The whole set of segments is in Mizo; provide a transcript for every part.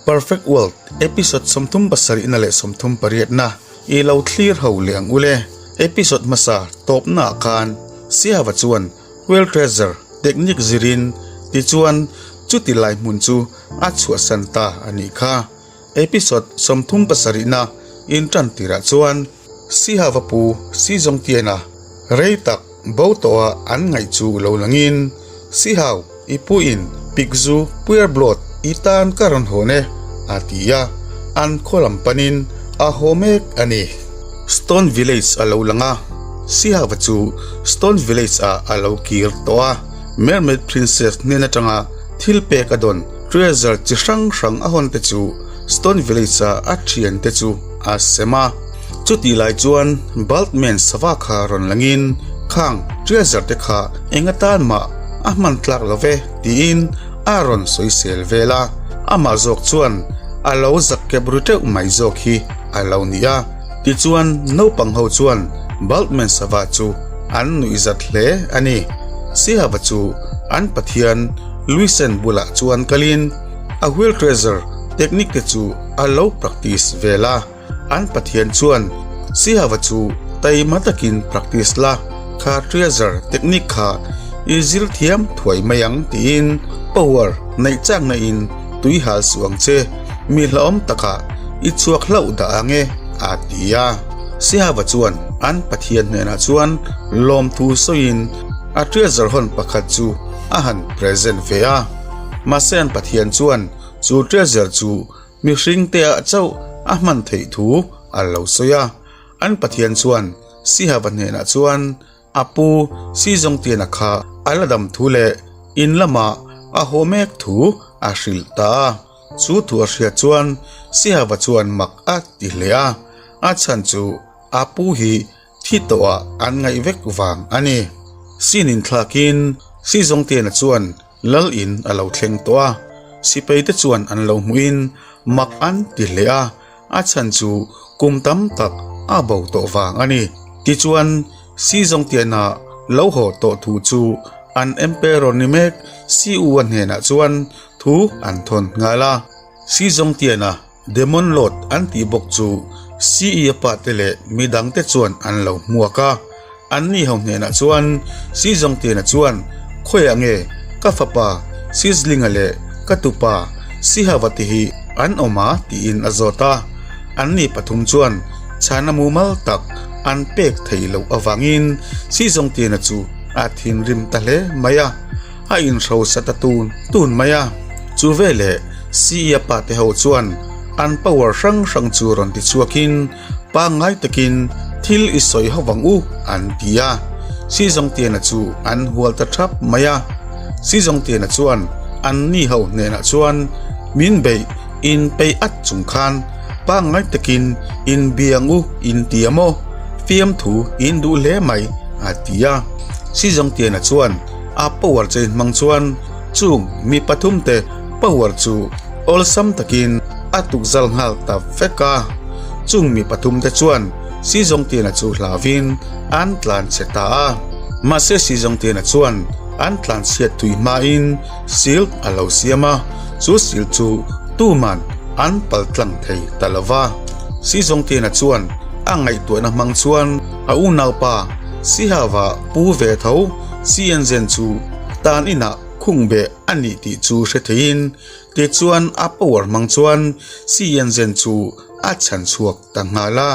Perfect World episode 37 na leh 38 na i lo thlir ho leh ang ule. Episode hmasa tawpna ah khan Sihava chuan Whale Treasure technique zirin tichuan chuti lai hmun chu a chhuahsan ta a nih kha. Episode 37 na intan tirah chuan Sihava pu Si Zawngtiana rei tak bo tawha an ngaih chu lo langin, Sihau, i puin Pikzu Puirblot i tan ka rawn hawn e, a ti a, an khaw lam panin a haw mek a ni. Stone Village a lo lang a, Sihava chu Stone Village ah a lo kir tawh a, Mermaid Princess hnen atanga thil pek a dawn treasure chi hrang hrang a hawn te chu Stone Village ah a thiante chu a sem a. Chutih lai chuan Baldman sava kha rawn langin khang treasure te kha eng atan mah a hman tlak lo ve tiin a rawn sawisel vel a, amah zawk chuan a lo zak kep ru teuh mai zawk hi a lo ni a. Tichuan naupang ho chuan Baldman sava chu an nuih zat hle a ni. Sihava chu an pathian Luisen bulah chuan kalin a wheel treasure technique te chu a lo practice vel a. An Pathian chuan Sihava chu taima takin practice la, kha treasure technique kha i zir thiam thuai mai ang tiin power neih chak na in tui hal suh ang che, mi hlauhawm takah i chhuak hlauh dah ang e a ti a. Sihava chuan an Pathian hnenah chuan lawmthu sawiin a treasure hawn pakhat chu a han present ve a, mahse an Pathian chuan chu treasure chu Mihring te ah chauh a hman theih thu a lo sawi a, an Pathian chuan Sihava hnenah chuan a pu Sizawngtiana kha a la dam thu leh in lamah a haw mek thu a hrilh ta a. Chu thu a hriat chuan Sihava chuan mak a ti hle a, a chhan chu a pu hi thi tawhah an ngaih vek vang a ni. Sinin thlakin Sizawngtiana chuan Lal in a lo thleng tawh a, sipai te chuan an lo hmuhin mak an ti hle a, a chhan chu kum tam tak a bo tawh vang a ni. Tichuan, Sizawngtiana lo haw tawh thu chu an Emperor ni mek Siu-a hnenah chuan thu an thawn nghal a. Sizawngtiana Demon Lord an tih bawk chu Siu-a pa te leh midangte chuan an lo hmuak a. Anni ho hnenah chuan Sizawngtiana chuan, Khawiah nge ka fapa Sizlinga leh ka tupa Sihavati hi an awm a? tiin a zawt a. Anni pathum chuan chhana mumal tak an pek theih loh avangin Sizawngtiana chu a thinrim ta hle mai a, a inhrosa ta tun tun mai a. Chu veleh Siia pate ho chuan an power hrang hrang chu rawn tichhuakin, Pangngai takin thil i sawi ho vang u an ti a, Sizawngtiana chu an hual ta thap mai a. Sizawngtiana chuan an ni ho hnenah chuan min beih in peih at chung khan pangngai takin in biang u in ti a maw? Fiamthu in duh hle mai a ti a. Sizawngtiana chuan a power chain hmang chuan chung mi pathumte power chu awlsam takin a tukzal nghal ta vek a. Chung mi pathumte chuan Sizawngtiana chu hlauvin an tlan chhe ta a. Mahse Sizawngtiana chuan an tlan chhiat thui hmain sil a lo siam a, chu sil chu tuman an pal tlang thei ta lo va. Sizawngtiana chuan a ngaihtuahna hmang chuan a unaupa Sihava pu ve tho Sianzen chu tan inah khung beh a nih tih chu hre theiin Tichuan a power hmang chuan Sianzen chu a chhan chhuak ta nghal a.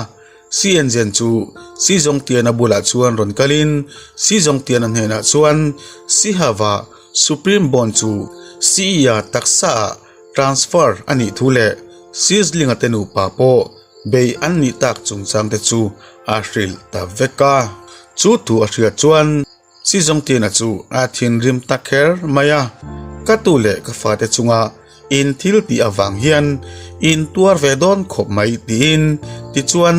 Sianzen chu Sizawngtiana bulah chuan rawn kalin Sizawngtiana hnenah chuan Sihava Supreme Bond chu Siia taksaah transfer a nih thu leh Sizlinga te nupa pawh bei an nih tak chungchangte chu a hrilh ta vek a. Chu thu a hriat chuan. Sizawngtiana chu a thinrim ta kher mai a, Ka tu leh ka fate chunga in thil tih avang hian in tuar ve dawn khawp mai tiin tichuan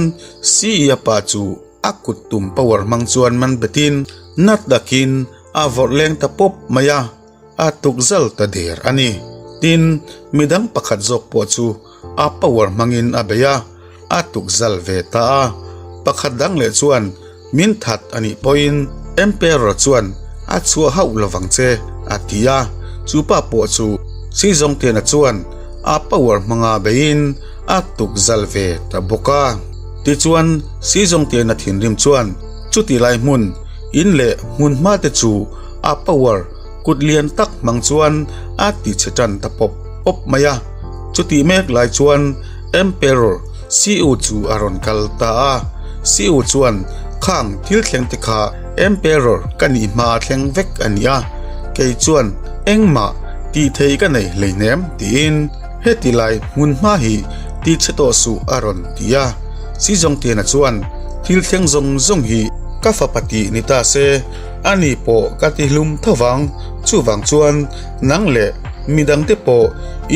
Siia pa chu a kut tum power hmang chuan man betin nat takin a vawrh leng ta pawp mai a, a tukzal ta der a ni. Tin, midang pakhat zawk pawh chu a power hmangin a bei a, a tukzal ve ta a. Pakhat dang leh chuan min that a nih pawhin Emperor chuan a chhuah hauh lovang che a ti a, chu pa pawh chu Sizawngtiana chuan. a power hmanga beiin a tuk zal ve ta bawk a. Tichuan, Sizawngtiana thinrim chuan chuti lai hmun, in leh hmun hma te chu a power kut lian tak hmang chuan a ti chhe tan ta pawp pawp mai a. Chutih mek lai chuan Emperor Siu chu a rawn kal ta a. Siu chuan khang thil thleng te kha Emperor ka nih hma a thleng vek a ni a, kei chuan engmah tih thei ka nei hleinem tiin heti lai hmun hma hi ti chhe tawh suh a rawn ti a. Sizawngtiana chuan thil thleng zawng zawng hi ka fapa tih ni ta se, ani pawh ka ti hlum tho vang, chuvang chuan nang leh midangte pawh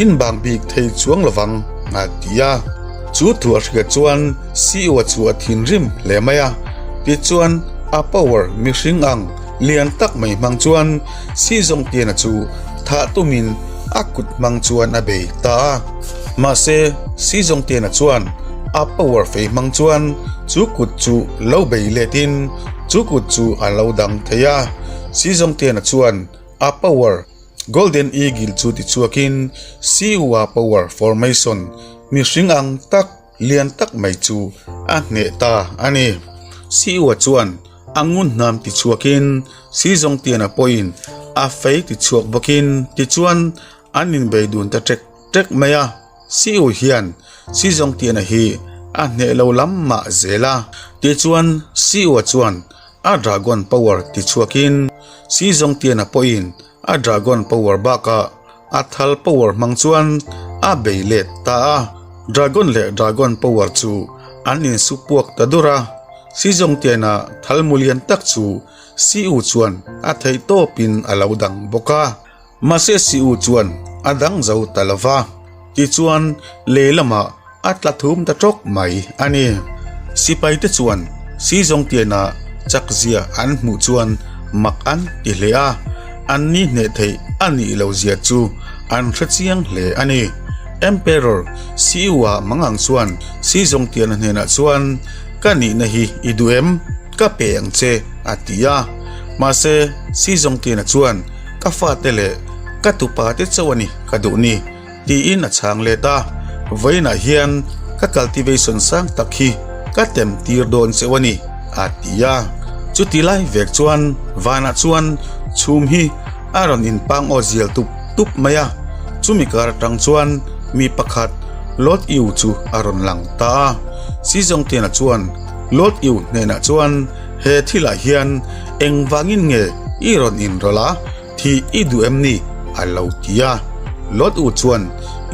in bang bik thei chuang lovang a ti a. Chu thu a hriat chuan Siua chu a thinrim hle mai a, tichuan a power mihring ang lian tak mai hmang chuan Sizawngtiana chu thah tumin a kut hmang chuan a bei ta a. Mahse Sizawngtiana chuan a power fei hmang chuan chu kut chu lo bei letin chu kut chu a lo dang thei a. Sizawngtiana chuan a power Golden Eagle chu tichhuakin Siua power formation mihring ang tak lian tak mai chu a hneh ta a ni. Siua chuan a ngun hnam tichhuakin Sizawngtiana pawhin a fei tichhuak bawkin tichuan an inbei dun ta ṭek ṭek mai a. Siu hian Sizawngtiana hi a hneh lo lam mah zel a. Tichuan Siua chuan a dragon power tichhuakin Sizawngtiana pawhin a dragon power bakah a thal power hmang chuan a bei let ta a. Dragon leh dragon power chu an insu puak ta dur a. Sizawngtiana thal mu lian tak chu Siu chuan a theih tawpin a lo dang bawk a. Mahse Siu chuan a dang zo ta lo va, tichuan lei lamah a tla thum ta tawk mai a ni. Sipaite chuan Sizawngtiana chakzia an hmuh chuan mak an ti hle a, an ni hneh theih a nih lo zia chu an hre chiang hle a ni. Emperor Siu-a mangang chuan Sizawngtiana hnenah chuan, Ka nihna hi i duh em? Ka pe ang che, a ti a. Mahse Sizawngtiana chuan, Ka fate leh ka tupa te chauh a ni ka duh ni, tiin a chhang let a. Vawiinah hian ka cultivation sang tak hi ka tem tir dawn chauh a ni, a ti a. Chuti lai vek chuan vanah chuan chhum hi a rawn inpang aw zial tup tup mai a. Chumi kar atang chuan mi pakhat Lord Yu chu a rawn lang ta a. Sizawngtiana chuan Lord Yu hnenah chuan He thilah hian engvangin nge i rawn inrawlh a, thih i duh em ni? a lo ti a. Lot u chuan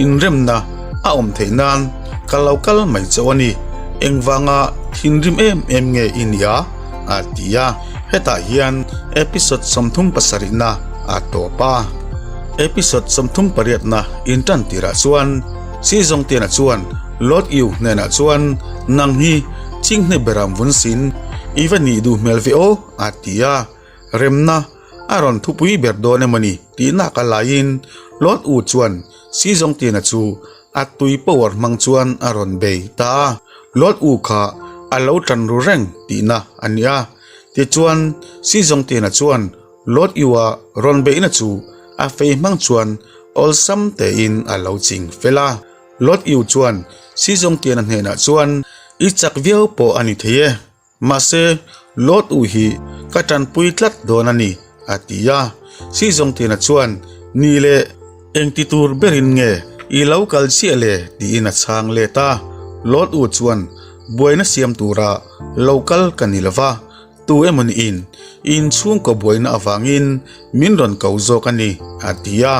inremna a awm theih nan ka lo kal mai chauh a ni, engvanga thinrim em em nge i nih a? a ti a. Hetah hian episode 37 na a tawp a. Episode 38 na intan tirah chuan Sizawngtiana chuan Lot u hnenah chuan nang hi Chinghne beram vun sin, i va nih duh hmel ve aw, a ti a. Remna a rawn thupui ber dawn emaw ni tih nak a laiin Lord U chuan Sizawngtiana chu a tui power hmang chuan a rawn bei ta a. Lord U kha a lo tan ru reng tihna a ni a. Tichuan Sizawngtiana chuan Lord U-a rawn beihna chu a fei hmang chuan awlsam tein a lo ching fel a. Lot Yu chuan Sizawngtiana hnenah chuan, I chak viau pawh a ni thei e. Mahse, Lot U hi ka tanpui tlat dawn a ni, a ti a. Sizawngtiana chuan, Ni le, engti tur berin nge i lo kal chiah le? tiin a chhang let a. Lot U chuan, Buaina siam tura lo kal ka ni lo va, Tu emaw niin inchhungkaw buaina avangin min rawn ko zawk a ni, a ti a.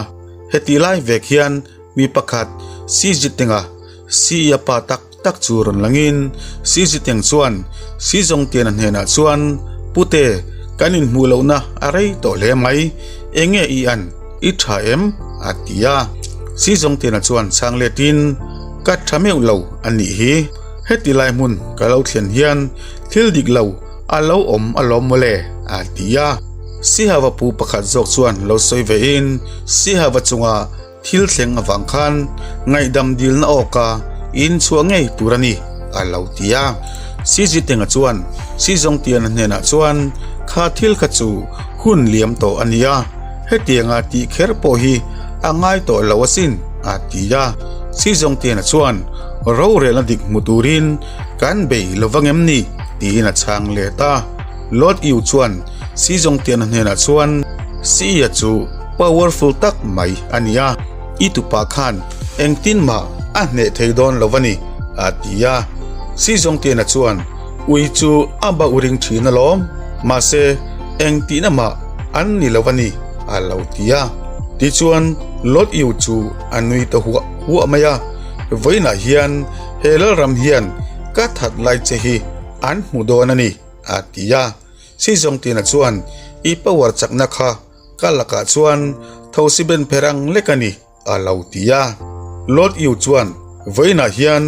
Hetih lai vek hian mi pakhat Sizitenga Siia pa tak tak chu rawn langin Siziteng chuan Sizawngtiana hnenah chuan, Pute, kan inhmuh lohna a rei tawh hle mai, enge i an, i tha em? a ti a. Sizawngtiana chuan chhang letin, Ka tha meuh lo a nih hi, heti lai hmun ka lo thlen hian Thil dik lo a lo awm alawm mawle, a ti a. Sihava pu pakhat zawk chuan lo sawi ve in, Sihava chunga thil thleng avang khan ngaihdam dilna awka in chhuah ngei tur a ni, a lo ti a. Sizitenga chuan Sizawngtiana hnenah chuan, Kha thil kha chu hun liam tawh a nia, hetianga tih kher pawh hi a ngai tawh lo asin, A ti a. Sizawngtiana chuan, Rorelna dik hmu turin kan bei lo vang em ni? tiin a chhang let a. Lord Yu chuan Sizawngtiana hnenah chuan, Sia chu powerful tak mai a ni a, i tupa khan engtin mah a hneh thei dawn lo a ni, a ti a. Sizawngtiana chuan, Ui chu a bauh ring thin alawm, mahse engtihna mah an ni lo a ni, a lo ti a. Tichuan Lot Yu chu a nui ta huah huah mai a, Vawiinah hian he lalram hian ka that lai che hi an hmu dawn a ni, a ti a. Sizawngtina chuan, I power chakna kha ka lakah chuan thosi ben pher ang lek a ni, a lo ti a. Lot Yu chuan, Vawiinah hian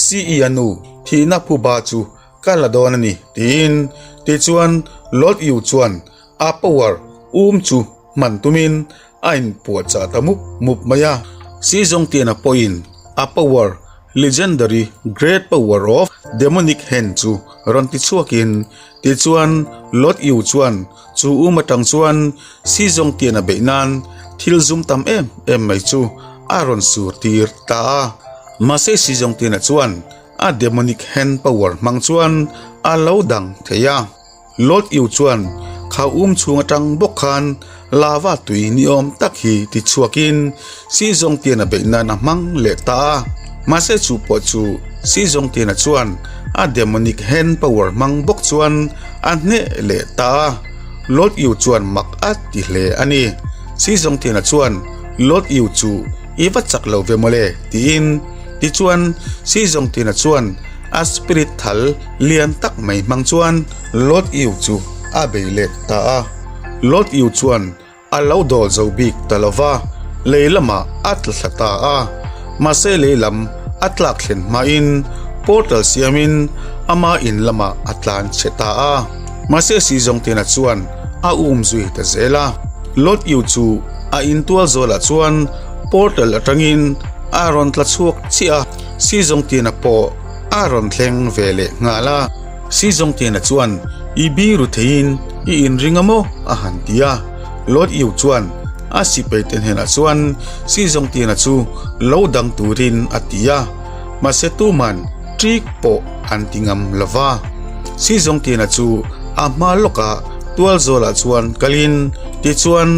CE a nu thihna phuba chu ka la dawn a ni, tiin. Tichuan Lot Yu chuan a power um chu hman tumin a inpuahchah ta mup mup mai a. Sizawngtiana pawhin a power Legendary Great Power of Demonic Hand chu rawn ti chhuakin, tichuan Lot Yu chuan chu um atang chuan Sizawngtiana beih nan thil zum tam em em mai chu a rawn sur tir ta a. Mahse Sizawngtiana chuan a Demonic Hand Power hmang chuan a lo dang thei a. Lot Yu chuan kha um chhung atang bawk khan lava tui ni awm tak hi ti chhuakin Sizawngtiana beih nan a hmang leh ta a. Mahse chu pawh chu Sizawngtiana chuan a demonic hand power hmang bawk chuan a hneh leh ta a. Lot Yu chuan mak a ti hle a ni. Sizawngtiana chuan Lot Yu chu i va chak lo ve mawle tiin tichuan Sizawngtiana chuan a spirit thal lian tak mai hmang chuan Lot Yu chu a bei let ta a. Lot Yu chuan a lo dawl zo bik ta lo va, lei lamah a tla thla ta a. Mahse lei lam a tlak thlen hmain portal siamin ama in lamah a tlan chhe ta a. Mahse Sizawngtiana chuan a um zui ta zel a. Lot Yu chu a intual zawlah chuan portal atangin a rawn tla chhuak chiah a. Sizawngtiana pawh a rawn thleng ve leh nghal a. Sizawngtiana chuan, I biru theiin i inring a maw? a han ti a. Lord Yu chuan a sipaite hnenah chuan Sizawngtiana chu lo dang turin a ti a, mahse tuman ṭik pawh an ti ngam lo va. Sizawngtiana chu a hma lawkah tualzawlah chuan kalin tichuan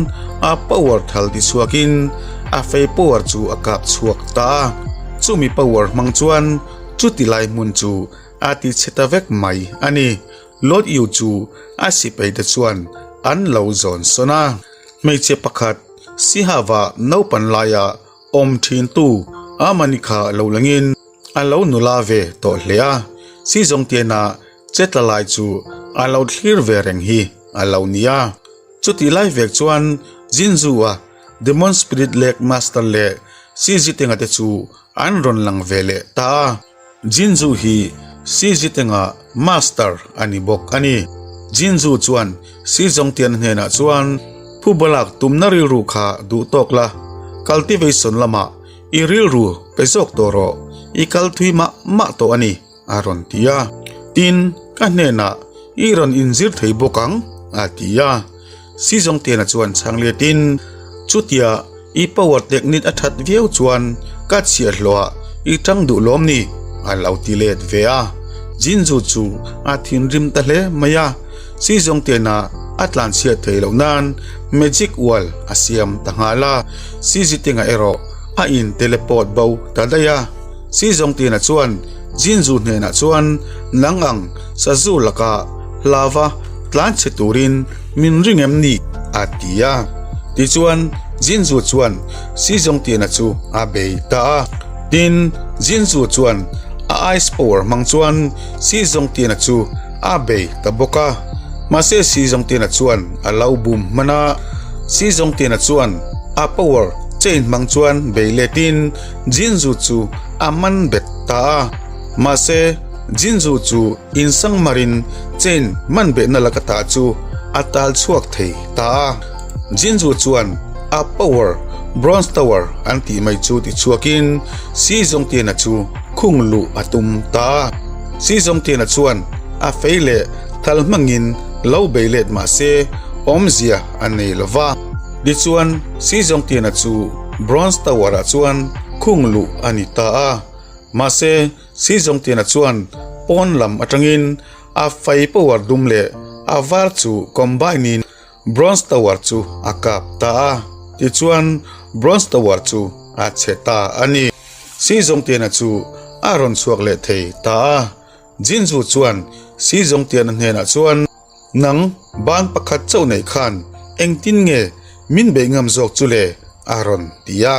a power thal tichhuakin a fei power chu a kap chhuak ta a. Chumi power hmang chuan chuti lai hmun chu a ti chhe ta vek mai a ni. Lot Yu chu a sipai te chuan an lo zawn sawn a. Hmeichhe pakhat Sihava naupan laia awm thin tu Amani kha lo langin a lo nula ve tawh hle a. Sizawngtiana chetla lai chu a lo thlir ve reng hi a lo ni a. Chutih lai vek chuan Jinju-a Demon Spirit Lake Master leh Sizitenga te chu an rawn lang ve leh ta a. Jinju hi Sizitenga Master a ni bawk a ni. Jinju chuan Sizawngtian hnenah chuan, Phubalak tumna rilru kha duh tawk la, cultivation lamah i rilru pe zawk tawh rawh, i kal thui mah mah tawh a ni. A rawn ti a, tin, ka hnenah i rawn inzir thei bawk ang, a ti a. Sizawngtiana chuan chhang letin, Chutia i power technique a that viau chuan ka chhiahhlawhah i tang duh lawm ni? a lo ti let ve a. Jinju chu a thinrim ta hle mai a, Sizawngtiana a tlanchhiat thei loh nan magic wall a siam ta nghal a, Sizitinga erawh a in teleport bo ta daih a. Sizawngtina chuan Jinju hnenah chuan nang ang sazu laka hlava tlanchhe turin min ring em ni? a ti a. Tichuan Jinju chuan Sizawngtina chu a bei ta a. Tin, Jinju chuan a ice power hmang chuan Sizawngtina chu a bei ta bawk a. Mahse Sizawngtina chuan a lo bum hman a. Sizawngtina chuan a power chain hmang chuan bei letin Jinju chu a man bet ta a, mahse Jinju chu insang marin chain man behna laka ta chu a tal chhuak thei ta a. Jinju chuan a power Bronze Tower an tih mai chu ti chhuakin Si Zongtiana chu khung luh a tum ta a. Si Zongtiana chuan a fei leh thal hmangin lo bei let mahse awmzia a nei lo va. Tichuan Si Zongtiana chu Bronze Tower ah chuan. khung luh a ni ta a. Mahse, Sizawngtiana chuan pawn lam atangin a fei power dum leh a var chu combine in Bronze Tower chu a kap ta a. Tichuan, Bronze Tower chu a chhe ta a ni. Sizawngtiana chu a rawn chhuak leh thei ta a. Jinju chuan Sizawngtiana hnenah chuan, Nang ban pakhat chauh neih khan engtin nge min beih ngam zawk chu le? a rawn ti a.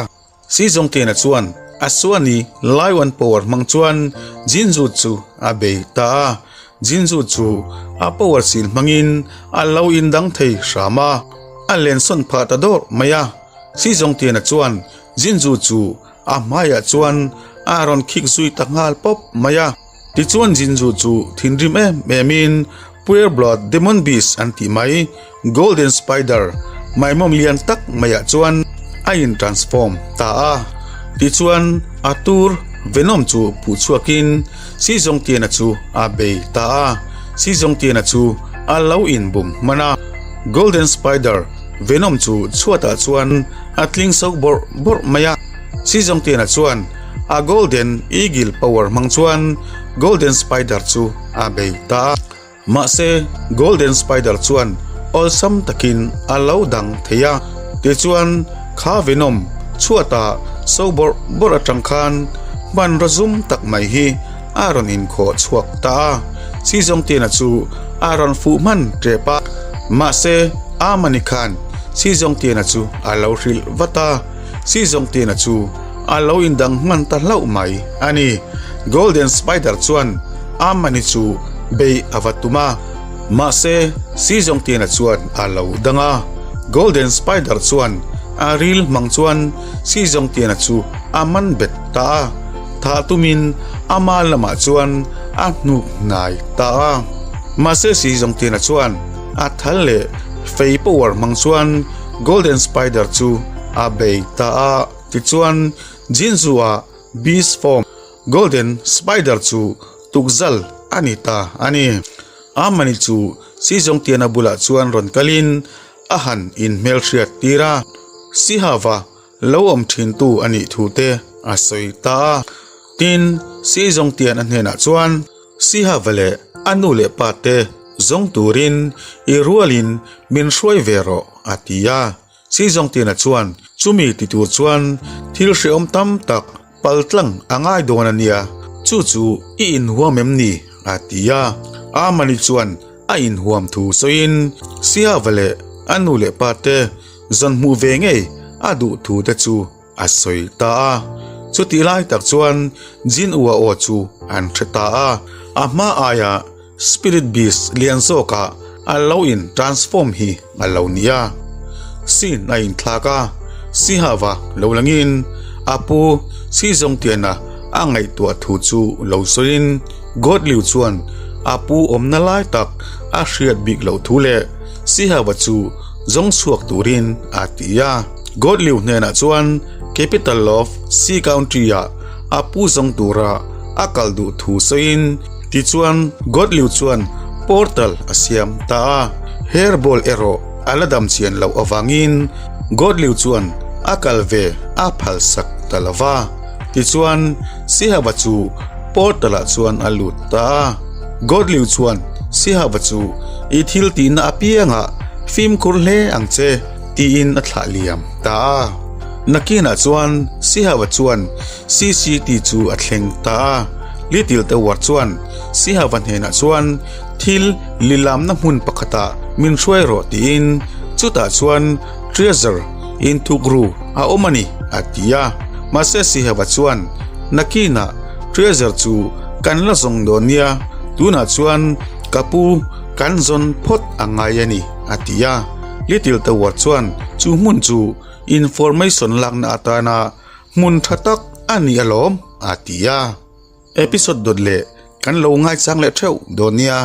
Sizawngtiana chuan a suani Laiwan power hmang chuan Jinju chu a bei ta a. Jinju chu a power sil hmangin a lo indang thei hram a, a lensawn phah ta dawrh mai a. Sizawngtiana chuan Jinju chu a hmaiah chuan a rawn khik zui ta nghal pawp mai a. Tichuan Jinju chu thinrim em emin Pure Blood Demon Beast an tih mai Golden Spider maimawm lian tak maiah chuan a in transform ta a. Tichuan a tur Venom chu phuh chhuakin Sizawngtiana chu a bei ta a. Sizawngtiana chu a lo inbum hman a. Golden Spider Venom chu chhuatah chuan a tling so bawrh bawrh mai a. Sizawngtiana chuan a Golden Eagle power hmang chuan Golden Spider chu a bei ta a. Mahse, Golden Spider chuan awlsam takin a lo dang thei a. Tichuan, kha Venom chhuata so bawrh bawrh atang khan hmanraw zum tak mai hi a rawn inkhawh chhuak ta a. Sizawngtiana chu a rawn fuh hman tep a. Mahse, Amani khan Sizawngtiana chu a lo hrilh vat a. Sizawngtiana chu a lo indang hman ta hlauh mai a ni. Golden Spider chuan Amani chu bei a va tum a, mahse Sizawngtiana chuan a lo dang a. Golden Spider chuan a ril hmang chuan Sizawngtiana chu a man bet ta a, thah tumin ama lamah chuan a hnuk hnai ta a. Mahse Sizawngtiana chuan a thal leh fei power hmang chuan Golden Spider chu a bei ta a. Tichuan, Jinzu-a Beast Form Golden Spider chu tukzal a ni ta a ni. Amani chu Sizawngtiana bulah chuan rawn kalin a han inhmelhriat tir a, Sihava lo awm thintu a nih thu te a sawi ta a. Tin, Sizawngtiana hnenah chuan Sihava leh a nu leh pa te zawng turin i rualin min hruai ve rawh a ti a. Sizawngtiana chuan chumi ti tur chuan thil hrehawm tam tak paltlang a ngai dawn a nia, chu chu i inhuam em ni? a ti a. Amani chuan a inhuam thu sawiin Siava leh a nu leh pa te zawn hmuh ve ngei a duh thu te chu a sawi ta a. Chutih lai tak chuan Jin Ua aw chu an hre ta a, a hma aia Spirit Beast lian zawkah a lo in transform hi a lo ni a. Sin a inthlak a, Sihava lo langin a pu Sizawngtiana a ngaihtuah thu chu lo sawiin Godliu chuan a pu awmna lai tak a hriat bik loh thu leh Sihava chu zawng chhuak turin a ti a. Godliu hnenah chuan Capital of Sea Country-ah a pu zawng tura a kal duh thu sawiin Tichuan, Godliu chuan portal a siam ta a, hairball erawh a la dam chian loh avangin Godliu chuan a kal ve a phalsak ta lo va. Tichuan, Sihava chu portal-ah chuan a lut ta a. Godliu chuan Sihava chu i thil tihna apiangah fimkhur hle ang che tiin a thlah liam ta a. Nakinah chuan Sihava chuan CCT chu a thleng ta a. Little Tower chuan Sihava hnenah chuan thil lilamna hmun pakhatah min hruai rawh tiin chutah chuan treasure inthukru a awm a ni a ti a. Mahse Sihava chuan nakinah treasure chu kan la zawng dawn nia, tunah chuan ka pu kan zawn phawt a ngai a ni a ti a. Little Tower chuan chu hmun chu information lakna atana Hmun tha tak a ni alawm a ti a. Episode dawt leh kan lo ngaichang leh theuh dawn nia.